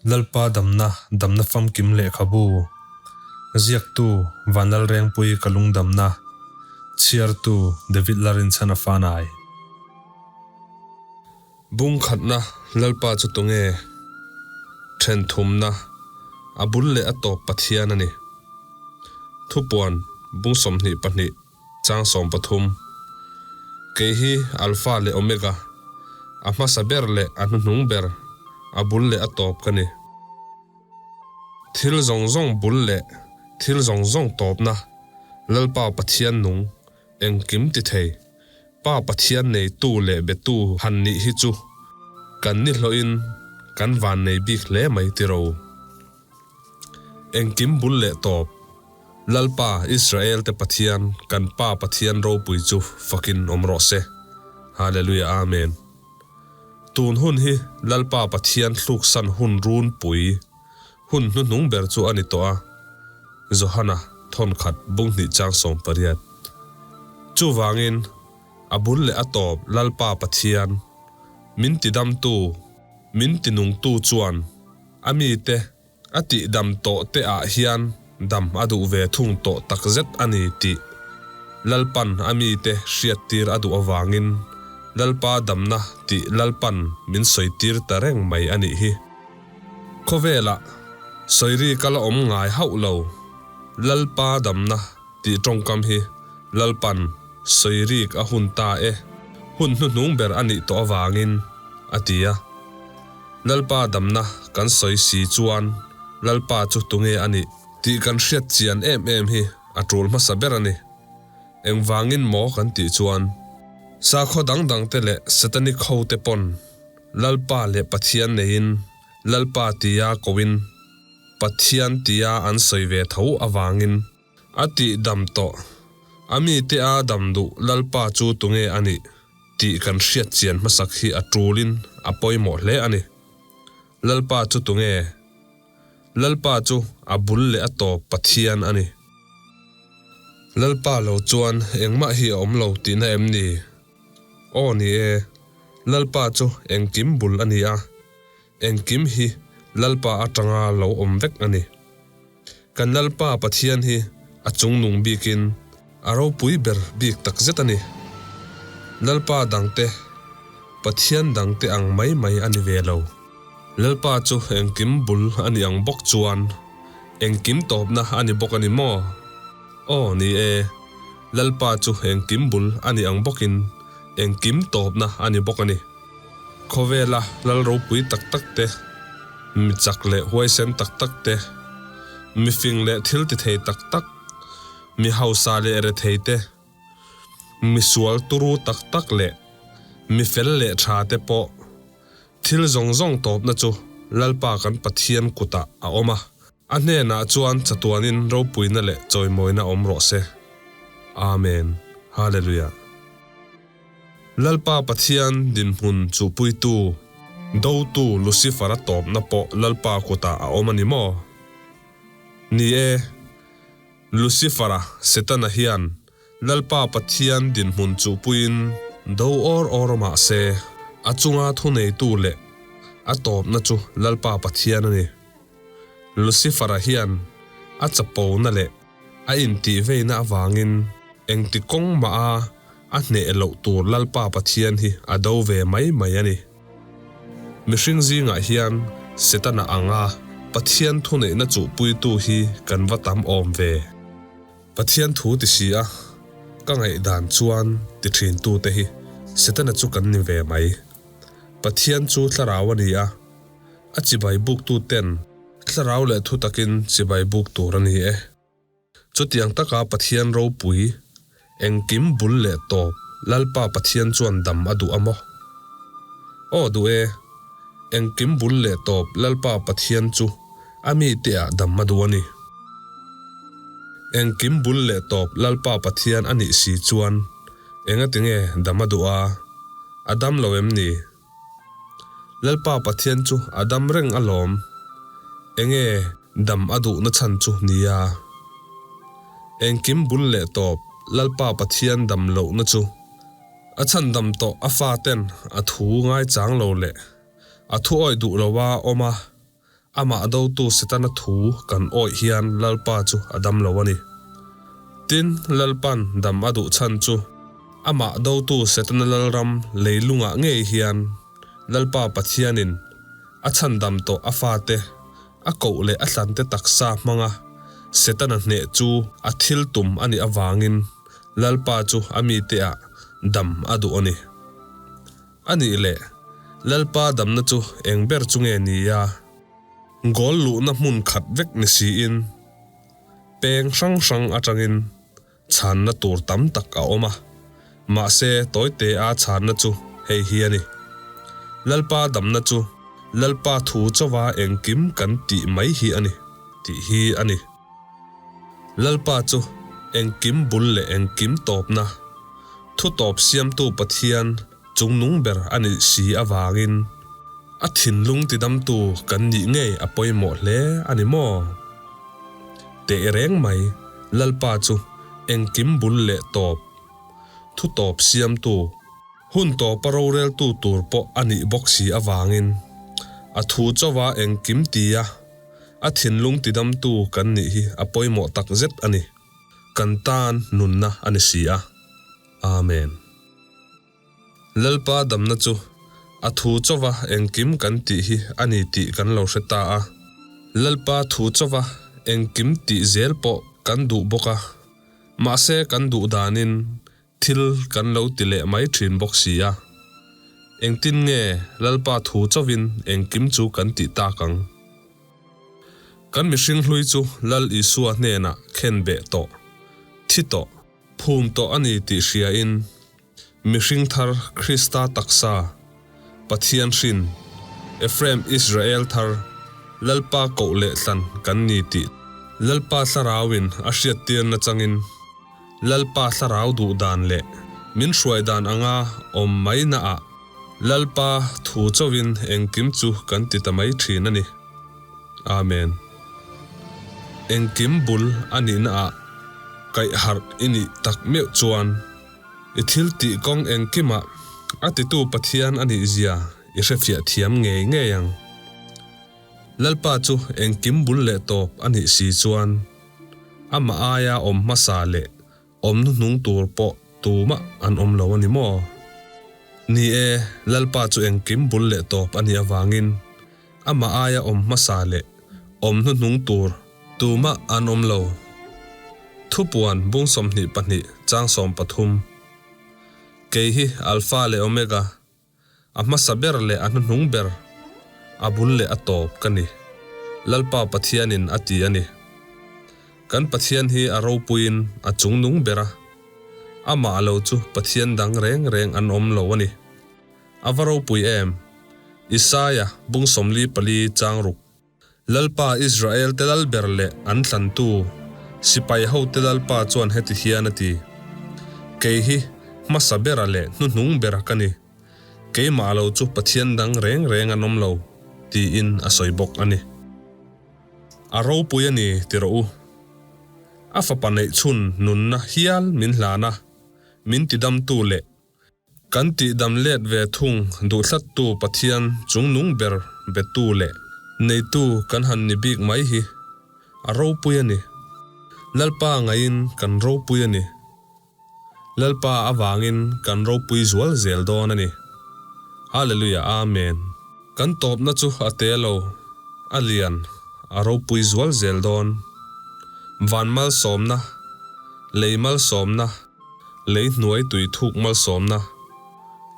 Lalpa damna, damna famkim lehkhabu, ziaktu Vanlalrengpui ka lungdamna, chhiartu David Larinchhana Fanai. Bung khatna Lalpa chu tunge? Then thumna, a bul leh a tawp Pathian a ni. Thupuan, bung 22, chang 13. Kei hi Alpha leh Omega, a hmasa ber leh a hnuhnung ber, a bul leh a tawp ka ni. Thil zawng zawng bul leh thil zawng zawng tawpna, Lalpa Pathian nung, engkim ti thei, Pa Pathian neitu leh betu han nih hi chu kan ni hlawhin kan van nei bik hle mai tiro. Engkim bul leh tawp, Lalpa Israel te Pathian kan Pa Pathian ropui chu fakin awm rawh se. Hallelujah Amen. Tun hun hi Lalpa Pathian thluksan hun runpui hun hnuhnung ber chu a ni tawh a, Johana thawnkhat bunghnih chang 18. Chuvangin, a bul leh a tawp Lalpa Pathian, min tidamtu, min tinungtu chuan a mite a tihdam tawh te ah hian dam a duh ve thung tawh takzet a ni tih Lalpan a mite hriattir a duh avangin Lalpa damna tih Lalpan min sawitir ta reng mai a nih hi. Khawvelah sawi ka la awm ngai hauh lo. Lalpa damna tih tawngkam hi Lalpan sawi rik a hun ta e, hun hnuhnung ber a nih tawh avangin, a ti a. Lalpa damna kan sawi si chuan Lalpa chu tunge a nih tih kan hriat chian em em hi a tul hmasa ber a ni. Engvangin maw kan tih chuan sakhaw dang dangte leh satanic hote pawn Lalpa leh Pathian neiin Lalpa tia koin Pathian tia an sawi ve tho avangin a tih dam tawh. A mite a dam duh Lalpa chu tunge a nih tih kan hriat chian hmasak hi a tulin a pawimawh hle a ni. Lalpa chu tunge? Lalpa chu a bul leh a tawp Pathian a ni. Lalpa lo chuan engmah hi a awm lo tihna em ni? Aw ni e, Lalpa chu engkim bul a ni a, engkim hi Lalpa atanga lo awm vek a ni. Kan Lalpa Pathian hi a chungnung bikin a ropui ber bik takzet a ni. Lalpa dangte, Pathian dangte ang mai mai a ni ve lo. Lalpa chu engkim bul a ni ang bawk chuan engkim tawpna a ni bawk a ni maw? Aw ni e, Lalpa chu engkim bul a ni ang bawkin engkim tawpna a ni bawk a ni. Khawvela lal ropui tak tak te, mi chak leh huaisen tak tak te, mi fing leh thil ti thei tak tak, mi hausa leh rethei te, mi sual turu tak tak leh mi fel leh tha te pawh thil zawng zawng tawpna chu Lalpa kan Pathian kutah a awm a. A hnenah chuan chatuanin ropuina leh chawimawina awm rawh se. Amen. Hallelujah. Lalpa Pathian dinhmun chuhpuitu, dotu Lucifer-a tawpna pawh Lalpa kutah a awm a ni maw? Ni e, Lucifer-a, Setana hian Lalpa Pathian dinhmun chuhpuiin do awr awr mah se, a chunga thuneitu leh a tawpna chu Lalpa Pathian a ni. Lucifer-a hian a chapona leh a intihveina avangin engti kawng mah a a hneh loh tur Lalpa Pathian hi a do ve mai mai a ni. Mihring zingah hian Setana anga Pathian thuneihna chuhpuitu hi kan va tam awm ve. Pathian thu ti si a, ka ngaihdan chuan ti thintute hi Setana chu kan ni ve mai. Pathian chu thlarau a ni a. A chibai buktu ten thlarau leh thu takin chibai buk tur a ni e. Chutiang taka Pathian ropui, engkim bul leh tawp Lalpa Pathian chuan dam a duh a maw? Aw duh e, engkim bul leh tawp Lalpa Pathian chu a mite ah dam a duh a ni. Engkim bul leh tawp Lalpa Pathian a nih si chuan engatinge dam a duh a? A dam lo em ni? Lalpa Pathian chu a dam reng alawm. Enge dam a duhna chhan chu nia? Engkim bul leh tawp Lalpa Pathian dam lohna chu a chhan dam tawh a faten a thu ngaichang lo leh a thu awih duh loa awm a. Amah dotu Setana thu kan awih hian Lalpa chu a dam lo a ni. Tin, Lalpan dam a duh chhan chu amah dotu Setana lalram leilungah ngei hian Lalpa Pathianin a chhandam tawh a fate a koh leh a hlante taksa hmanga Setana hneh chu a thil tum a nih avangin Lalpa chu a miteah dam a duh a ni. A nih leh, Lalpa damna chu eng ber chu nge ni a? Goal luhna hmun khat vek ni siin peng hrang hrang atangin chhanna tur tam tak a awm a, mahse tawite a chhanna chu hei hi a ni. Lalpa damna chu Lalpa thu chauha engkim kan tih mai hi a ni tih hi a ni. Lalpa chu engkim bul leh engkim tawpna, thu tawp siamtu Pathian chungnung ber a nih si avangin a thinlung tidamtu kan nih ngei a pawimawh hle a ni maw? Teh reng mai, Lalpa chu engkim bul leh tawp, thu tawp siamtu, hun tawpa roreltu tur pawh a nih bawk si avangin a thu chauha engkim tia a thinlung tidamtu kan nih hi a pawimawh tak zet a ni. Kan tan nunna a ni si a. Amen. Lalpa damna chu a thu chauva engkim kan tih hi a ni tih kan lo hre ta a. Lalpa thu chauva engkim tih zel pawh kan duh bawk a, mahse kan duh danin thil kan lo ti leh mai thin bawk si a. Engtin nge Lalpa thu chauvin engkim chu kan tih tak ang? Kan mihring hlui chu Lal Isua hnenah khen beh tawh, thi tawh, phum tawh a ni tih hriain, mihring thar Krista taksa, Pathian hrin, Ephraim Israel thar, Lalpa koh leh thlan kan ni tih Lalpa Thlarauin a hriattirna changin, Lalpa Thlarau duh dan leh min hruai dan anga awm mai naah Lalpa thu chauhin engkim chu kan ti ta mai thin a ni. Amen. Engkim bul a nihnaah kaihharh i nih tak meuh chuan i thil tih kawng engkimah a titu Pathian a nih zia i hrefiah thiam ngei ngei ang. Lalpa chu engkim bul leh tawp a nih si chuan amah aia awm hmasa leh awm hnuhnung tur pawh tumah an awm lo a ni maw? Ni e, Lalpa chu engkim bul leh tawp a nih avangin amah aia awm hmasa leh awm hnuhnung tur tumah an awm lo. Thupuan bung 22 chang 13 Kei hi Alpha leh Omega, A hmasa ber leh a hnuhnung ber, a bul leh a tawp ka ni. Lalpa Pathianin a ti a ni. Kan Pathian hi a ropuiin a chungnung ber a, amah lo chu Pathian dang reng reng an awm lo a ni. A va ropui em! Isaia bung 44 chang ruk. Lalpa Israel te lal ber leh an thlantu sipai hote Lalpa chuan heti hian a ti, Kei hi hmasa bera leh hnuhnung bera ka ni, keimah lo chu Pathian dang reng reng an awm lo, tiin a sawi bawk a ni. A ropui a ni ti rawh u. A fapa neihchhun nunna hial min hlan a, min tidamtu leh Kan tihdam let ve thung duhthlattu Pathian chungnung ber betu leh neitu kan han ni bik mai hi a ropui a ni. Lalpa ngaiin kan ropui a ni. Lalpa avangin kan ropui zual zel dawn a ni. Hallelujah Amen. Kan tawpna chu a te lo, a lian, a ropui zual zel dawn. Van malsawmna, lei malsawmna, Lei hnuai tui thuk malsawmna,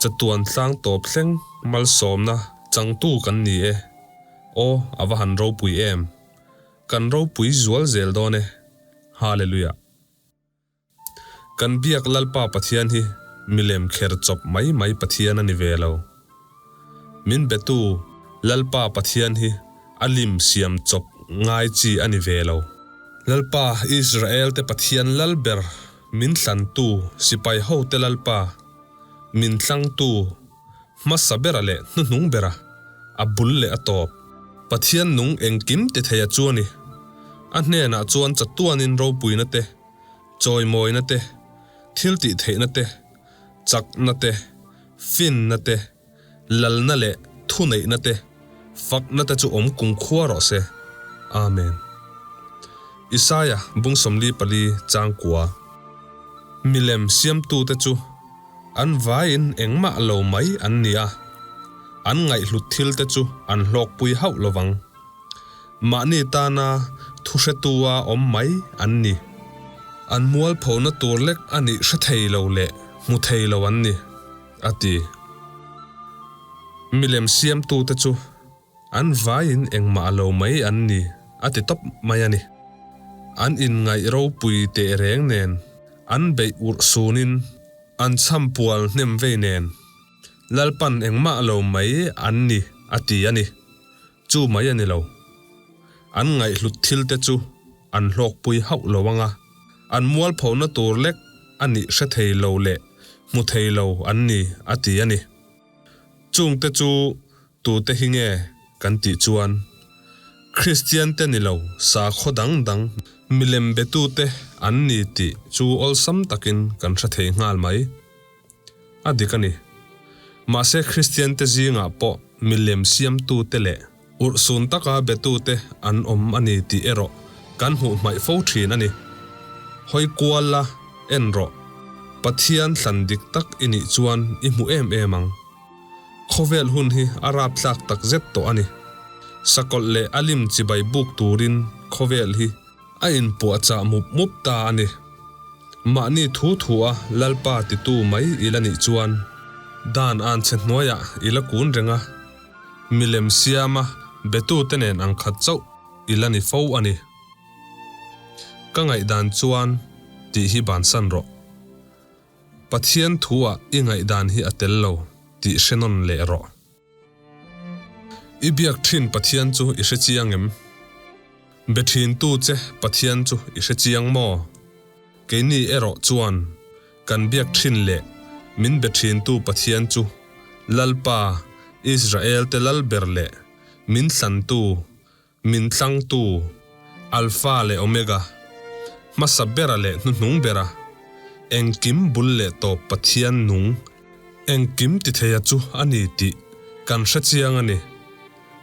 chatuan tlang tawp thleng malsawmna changtu kan ni e. Aw, a va han ropui em! Kan ropui zual zel dawn e. Hallelujah! Kan biak Lalpa Pathian hi milem kher chawp mai mai Pathian a ni ve lo. Min betu Lalpa Pathian hi a lim siam chawp ngai chi a ni ve lo. Lalpa Israel te Pathian lal ber min thlantu sipai hote Lalpa, min thlangtu hmasa bera leh hnuhnung bera, a bul leh a tawp. Pathian nung engkim ti thei a chu a ni. A hnenah chuan chatuanin ropuina te, chawimawina te, thiltihtheihna te, chakna te, finna te, lalna leh thuneihna te, Fakna te chu awm kumkhua rawh se. Amen. Isaia bung 44 chang kua. Milem siamtute chu an vaiin engmah lo mai an ni a, an ngaihhlut thilte chu an hlawkpui hauh lovang. Mahni tana thuhretua awm mai an ni. An mualphona tur lek a nih hre thei lo leh hmu thei lo an ni, a ti. Milem siamtute chu an vaiin engmah lo mai an ni, a ti tawp mai a ni. An inngaih ropui teh reng nen, an beih urh sunin an chhampual hnem vei nen, Lalpan engmah lo mai an ni, a ti a ni. Chu mai a ni lo. An ngaihhlut thilte chu an hlawkpui hauh lo ang a, an mualphona tur lek a nih hre thei lo leh hmu thei lo an ni, a ti a ni. Chungte chu tute hi nge kan tih chuan Kristiante ni lo sakhaw dang dang milem betute an ni tih chu awlsam takin kan hre thei nghal mai. A dik a ni. Mahse Kristiante zingah pawh milem siamtute leh urhsun taka betute an awm a ni tih erawh kan hmuh hmaih fo thin a ni. Hawi kual la, en rawh. Pathian thlan dik tak i nih chuan i hmu em em ang. Khawvel hun hi a raptlak tak zet tawh a ni. Sakawlh leh a lim chibai buk turin khawvel hi a inpuahchah mup mup ta a ni. Mahni thu thu a Lalpa titu mai i la nih chuan dan anchhe hnuaiah i la kun reng a, milem siama betute nen ang khat chauh i la ni fo a ni. Ka ngaihdan chuan tih hi bansan rawh. Pathian thu-ah i ngaihdan hi a tel lo tih hre nawn leh rawh. I biak thin Pathian chu i hre chiang em? Be thintu che Pathian chu i hre chiang maw? Keini erawh chuan kan biak thin leh min be thintu Pathian chu Lalpa, Israel-te Lalber leh min thlantu Min thlangtu, Alpha leh Omega, hmasa bera leh hnuhnung bera, engkim bul leh tawp Pathian nung, engkim titheia chu a ni tih kan hre chiang a ni.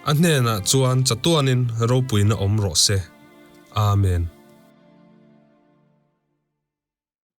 A hnenah chuan chatuanin ropuina awm rawh se. Amen.